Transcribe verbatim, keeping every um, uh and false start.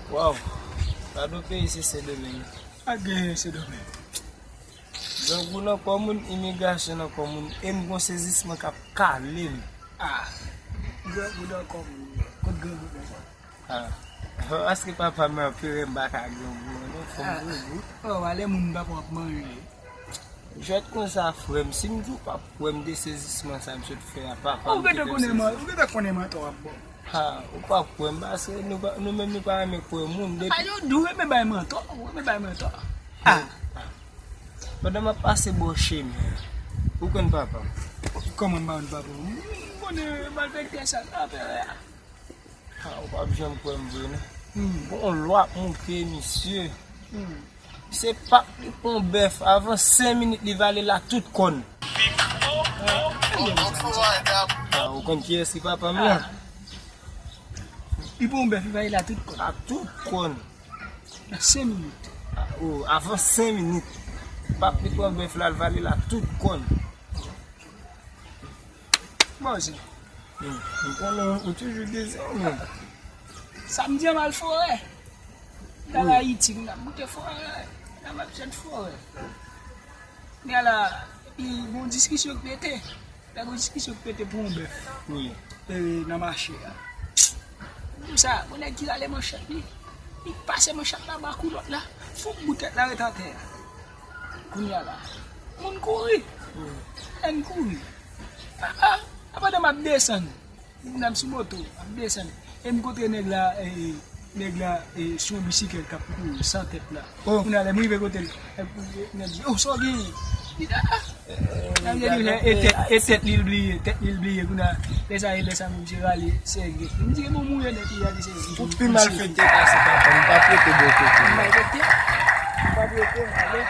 Waw, gade yon peyi se Sendomeng. Pa gen Sendomeng. Grangou nan kò moun, imigrasyon nan kò moun, e m gon sezisman k ap kale m. Ah, grangou nan kò moun. Kot grangou nan kò? Ah, paske papa m anpere m pa ka grangou an non, fò m grangou. Oh, ale moun pa pran ap manje. Jwèt konsa, frè m, si m di w p ap kwè m de sezisman sa m sot fè a, papa m te fè m sezi. Ou gentan konnen mantò w ap ba w. Ha, ou p ap kwè m, paske nou pa, nou menm nou pa renmen kwè moun. Depi a, yo di w renmen bay mantò, ou renmen bay mantò. Ah. Pandan m ap pase bò chemen an, ou konn papa m? Kòman m pa konn papa w? M konnen malfektè sa, sa fè a. Ha, ou p ap janm kwè m vre non. Hmm. Bon, lwa ap monte, misye. Hmm. Se pap li pran bèf, avan senk minit li vale l a tout kòn. Ah, ou konn kiyès ki papa m lan? Li pran bèf, li vale l a tout kòn. A tout kòn. Nan senk minit. Ah, oh, avan senk minit. Pap li pran bèf la, l vale l a tout kòn. Bon, se. Hmm, m konnen ou toujou dezòne. Samdi an m al forè. M t al Ayiti, m t ap goute forè. M t ap jwenn forè. Men la, epi gon diskisyon k pete. Lè gon diskisyon k pete pou yon bèf. Wi. E, nan mache a. Pou sa, gon nèg ki rale manchèt li. Li pase manchèt la ba kou lòt la. Fou bout tèt la ret atè a. Kounye a la. Moun kouri. Wi. Lè n kouri. Ah, ah. Pandan m ap desann. M ap sou moto, m ap desann. E m kontre nèg la, e, nèg la, e, sou yon bisiklèt k ap kouri, san tèt la. Oh. Kounye a lè m rive kote l, e, nèg di, "Oh, sa w genyen?" Li di, "Ah, ah." Nèg la di, "E tèt, e tèt li l bliye, tèt li l bliye." Kounye a, lè sa, e lè sa, misye rale sège. M di, "E bon, mouri nèt, li rale sège." Ou pi malfektè pase papa m, pa prete bò kote. Malfektè? Pa prete, m ale.